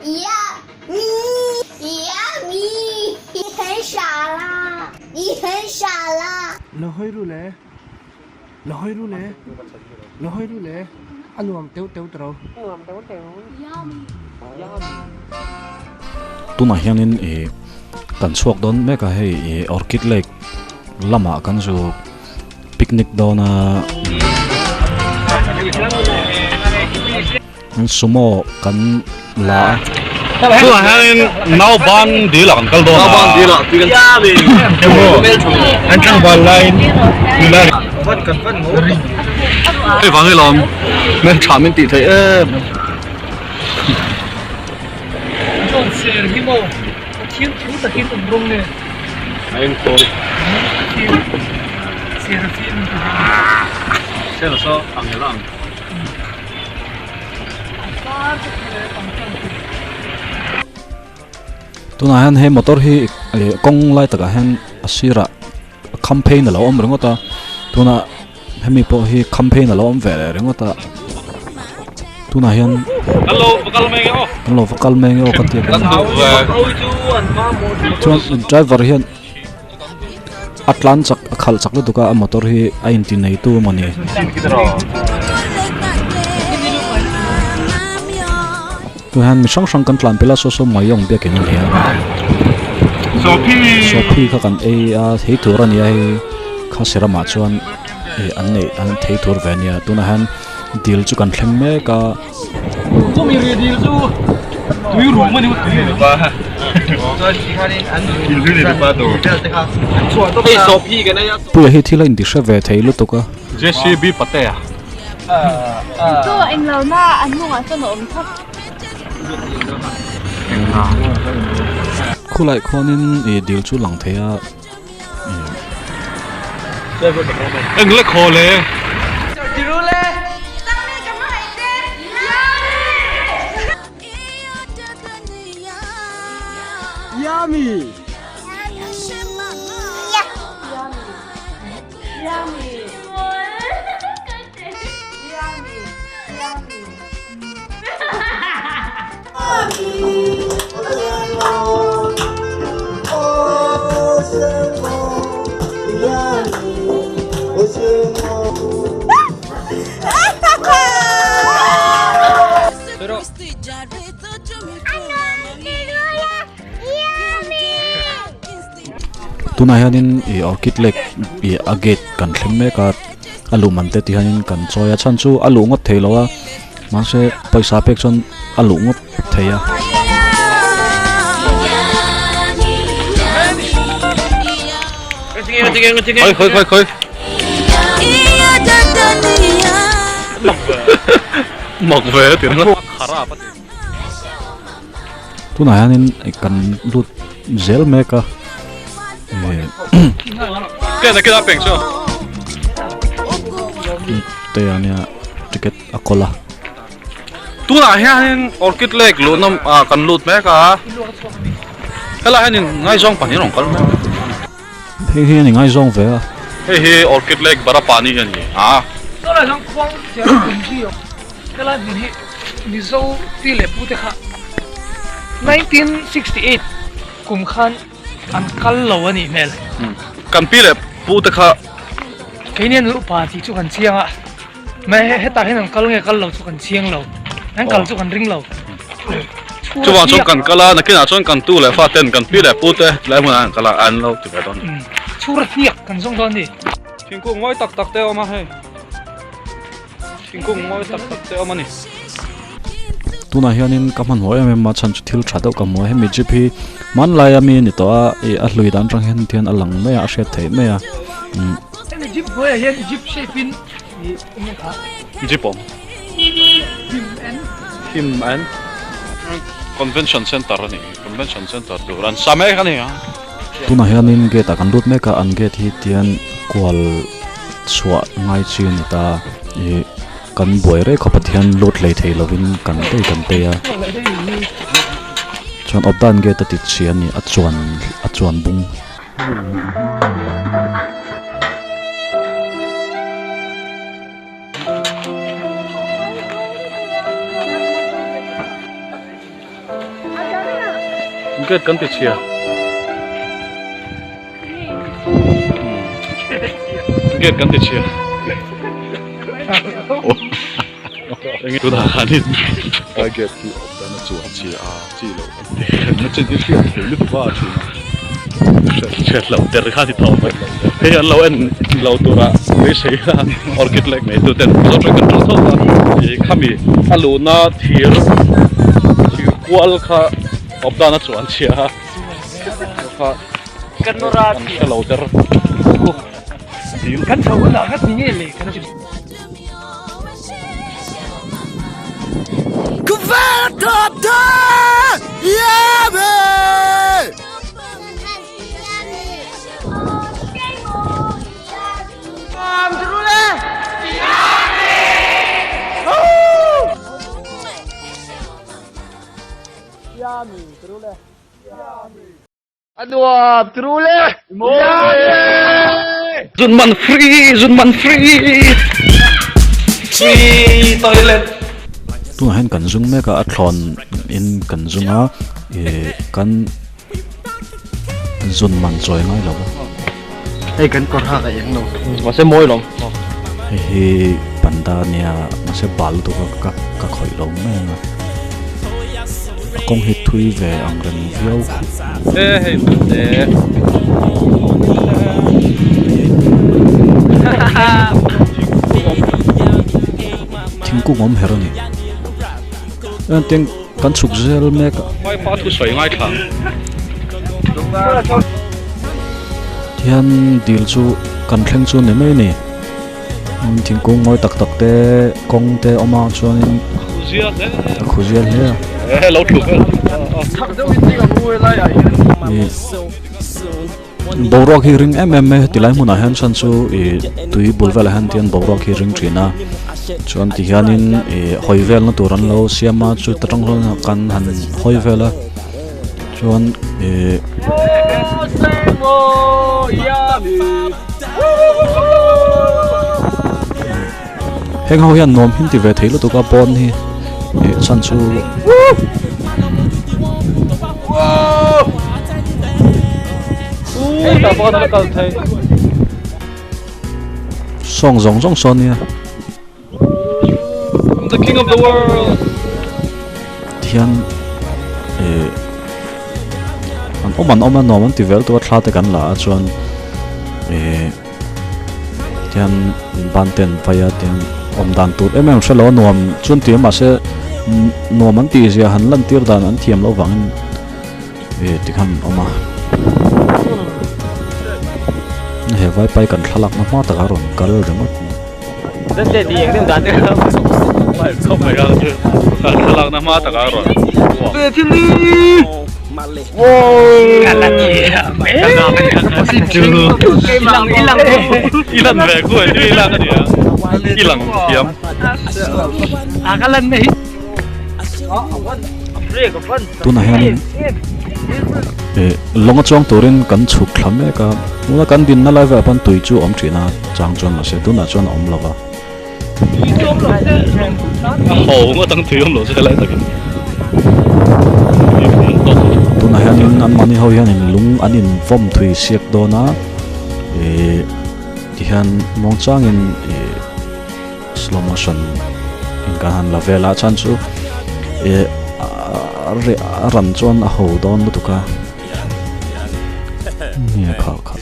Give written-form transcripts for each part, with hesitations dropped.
Lo hawi ru le, lo hawi ru le, lo hawi ru le, a nuam teuh teuh tawh. Tunah hianin ih kan chhuak dawn mek a hei ih Orchid Lake lamah kan zu picnic dawn a Sumo kan la a. Tunah hianin Nauban dil ah kan kal dawn a. Nauban dil ah tui kan An tlangval laiin nula Hei vang hi lawm hmel tha min tih theih em. Chuan ser hi maw Pathian thu takin awm rawng nge? A enkawl. Ser a fim ti theih. Ser a saw ang ela ang. Tunah hian he motor hi ih kawng lai takah hian a sirah kham pheiin a lo awm ringawt a tunah hemi pawh hi kham pheiin a lo awm ve leh ringawt a tunah hian kan lo va kal mai nge aw kan lo va kal mai nge aw ka ti a chuan driver hian. A tlan chak a khalh chak lutuk a a motor hi a inti nei tu emaw ni. Tunah hian mi hrang hrang kan tlan pel a saw saw Mayong biakin a ni a. Sawphi kha kan ei a thei tur a ni a hei khasi ramah chuan ih an neih an thei tur ve a nia tunah hian dil chu kan thleng mek a. Puia hi thil a inti hre ve thei lutuk a. JCB Patea. Khulai khuanin ih dil chu lang thei a. Eng le khaw le. Tunah hianin ih Orchid Lake ih a gate kan thleng mek a a luh man te ti hianin kan chawi a chhan chu a luh ngawt thei lo a. Mahse pawisa pek chuan a luh ngawt thei a. Khoi khoi khoi khoi. Mak ve ti ringawt. Tunah hianin kan lut zel mek a. Kena kena peng chu. Te ania ticket a kawl a. Tunah hianin Orchid Lake luhna ah kan lut mek a, helai hianin ngaizawng pahnih an rawn kal mek a. Hei hi a ni ngaizawng ve a. Hei hi Orchid Lake Barapani hi a ni a. Tunah hian khuang chiah a awm zui a, helai hmun hi Mizo pi leh pu te kha 1968 kum khan An kal lo a nih hmel. Kan pi leh pu te kha. Keini an upa tih chu kan chiang a, mahse hetah hian an kal nge kal lo chu kan chiang lo, an kal chu kan ring lo. Chuvang chuan kan kal a, nakinah chuan kan tu leh fa ten kan pi leh pu te tilai hmunah an kal a, an lo ti ve dawn a ni. Chhura hniak kan zawng dawn a ni. Thingkung mawi tak tak te a awm a hei. Thingkung mawi tak tak te a awm a ni. Tunah hianin ka hmanhmawh em em a chhan chu thil tha deuh ka hmu a hemi jeep hi hmanlai a mi a ni tawh a ih a hlui dan atang hian tihian a lang mai a a hriat theih mai a umm. Hemi jeep hnuaiah hian jeep shape in ih eng nge kha? Jeep awm. Him and. Him and Convention Center a ni Convention Center tur an sa mek a ni a. Tunah hianin gate ah kan lut mek a an gate hi tihian kual chhuah ngai chi a ni ta ih. Kan buai rei khawp a tihian lut hlei thei lovin kan tei kan tei a chuan awpdan gate a ti chhi a ni a chuan a chuan bung. Gate kan ti chhia. Gate kan ti chhia. Tunah khanin a gate hi awm dan a chuan chhia a chi loh an ti na chin hi hriat thei lutuk a thin a hriat loh der kha ni tawh mai hei an lo en lo tura beisei a orchid lake nei tu ten mizo tawng kan tawng tho a ih khami a luhna thir thir kual kha awm dan a chuan chhia a kha kan hre lo der kan chho hunah kha ti nge le kan ti. Zun man free zun man free free toilet Tunah hian kan zung mek a a thlawn in kan zung a ih kan zun man chawi ngai lo va. Hei kan kawr hak a eng lo. Mahse mawi lawm. Hei hi panda nia mahse bal lutuk a ka ka khawih lo mai ang a. A kawng hi thui ve ang reng viau khuh. E hei te. Thingkung awm her a ni. Engtin kan chhuk zel mek a. Vaipa thu sawi ngaithla. Tihian dil chu kan thleng chu ni mai a ni. Thingkung mawi tak tak te kawng te a awm a chuanin a khu zia hle a. Boruak hi ring em em mai a tilai hmunah hian chuan chu ih tui bul velah hian tian boruak hi ring thin a chuan ti hianin ih hawi velna tur an lo siam a chu ta tang chuan kan han hawi vel a chuan ih. Heng ho hian nuam hin ti ve thei lutuk a pawn hi ih chhan chu sawng zawng zawng sawn nia The king of the world tihian ih an awm an awm a nuam an ti vel tur a thla te kan la a chuan ih tihian ban te an vai a tihian awm dan tur em em hre lo a nuam chuan ti a mahse nuam an tih zia han lan tir dan an thiam loh vangin ih tikhan an awm a he vaipai kan thlalak na hma takah a rawn kal ringawt. Tunah hianin eh lawng a chuang turin kan chhuk thla mek a tuna kan dinna lai velah pawn tui chu a awm thin a chang chuan mahse tunah chuan a awm lo va. Tunah hianin anmahni ho hianin lung an invawm thui siak dawn a ih tihian muangchangin ih slow motion in kan han la vel a chhan chu ih a ran chuan a ho dawn lutuk a nge kha kha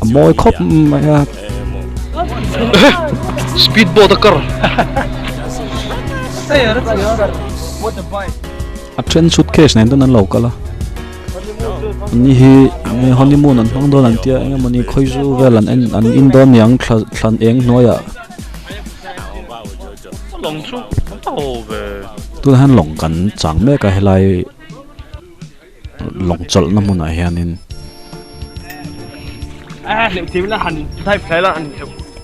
a mawi khawp mai a. Speed boat a kar. A then suitcase nen ten an lo kal a. Ni hi honeymoon an hmang dawn an tia eng emawni khawi zu vel an en an in dawn niang thla thlan eng hnuaiah. Tunah hian lawng kan chang mek a helai lawng chawlhna hmunah hianin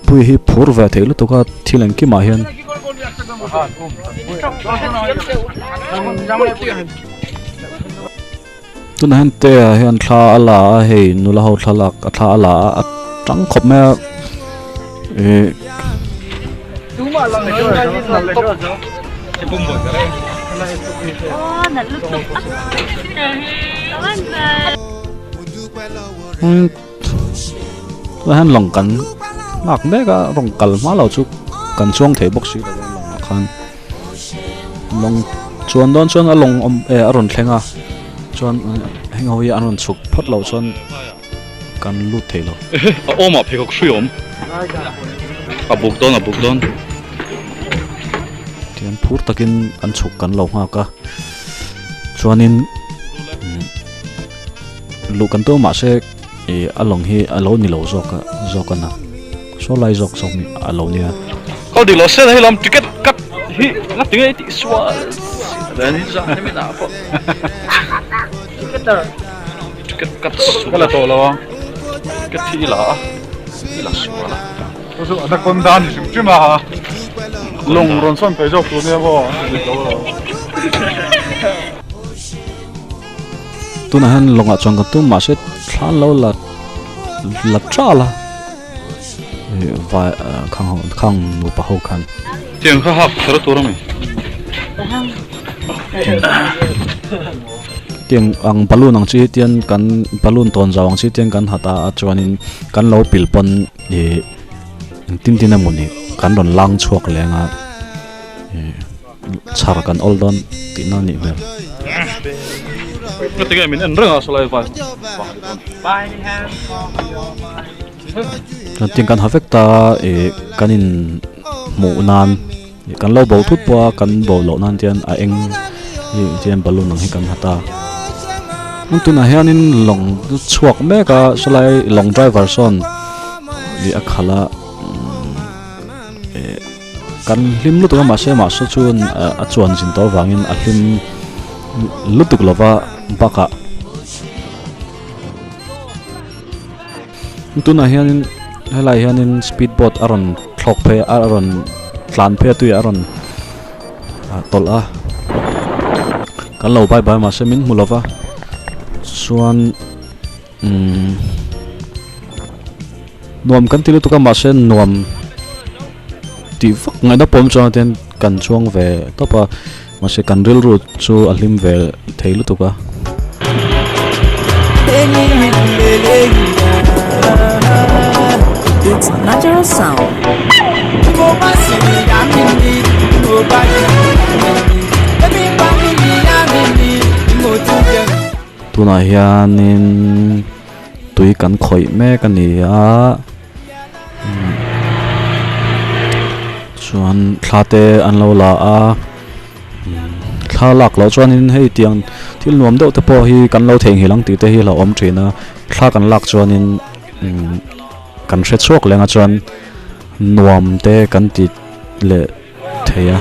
pui hi phur ve thei lutuk a thil engkimah hian. Tunah hian te ah hian thla a la a hei nula ho thlalak a thla a la a a tang khawp mai a ih. Tunah hian lawng kan nghak mek a rawn kal hma lo chu kan chuang thei bawk si lo a lawngah khan lawng chuan dawn chuan a lawng awm eh a rawn thleng a chuan heng ho hi an rawn chhuk phawt loh chuan kan lut thei lo. A awmah pheikhawk hrui awm a buk dawn a buk dawn. Tihian phur takin an chhuk kan lo nghak a chuanin luh kan tum mahse ih a lawng hi a lo ni lo zawk a zawk a na saw lai zawk zawk ni a lo nia. Kal dik lo se hei lam ticket cut hi nga tinge i tih sual ticket cut Ka la tawh lo a. Ticket hi i la a i la sual a. Chu chu anaconda ni hrim hrim a lawng rawn sawn phei zawk tur nia maw a ni lo lo. Tunah hian lawngah chuan ka tum mahse thla an lo la la tal a ih vai khang ho khang nupa ho khan. Tiang kha hak kher tur a mi. Tiang ang balloon ang chi hi tian kan balloon tawn zau ang chi tian kan hat a a chuanin kan lo pil pawn ih engtin tin emaw ni kan rawn lang chhuak leng a ih. Chhar kan awl dawn tihna a nih hmel. Ka tinge min en reng a sawlai vai Chuan tin kan ha vek ta ih kan in hmuh nan ih kan lo bo thut pawh a kan bo loh nan tian a eng ih tian balloon ang hi kan ha ta. Tunah hianin lawng chhuak mek a sawlai lawng driver sawn ih a khalh a ih. Kan hlim lutuk a mahse mahse chuan a chuan zin tawh avangin a hlim lutuk lova bakah tunah hianin helai hianin speed boat a rawn thlawk phei a a rawn tlan phei a tuiah a rawn tawlh a kan lo bye bye mahse min hmu lova chuan umm nuam kan ti lutuk a mahse nuam tih vak ngaihna pawm chuan ten kan chuang ve tawp a mahse kan rilru chu a hlim ve thei lutuk a. Tunah hianin tui kan khawih mek a ni a chuan thla te an lo la a thla lak loh chuanin hei tiang thil nuam deuh te pawh hi kan lo theihnghilh ang tih te hi a hlauhawm thin a thla kan lak chuanin kan hre chhuak leng a chuan nuam te kan ti leh. thei a.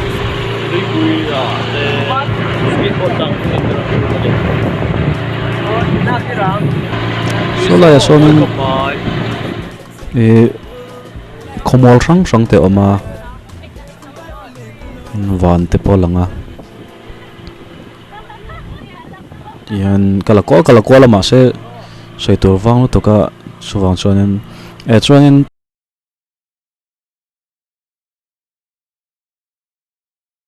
Saw laiah sawnin ih khawmual hrang hrang te a awm a van te pawh a lang a tihian ka la kual ka la kual a mahse sawi tur vang lutuk a chuvang chuanin eh chuanin.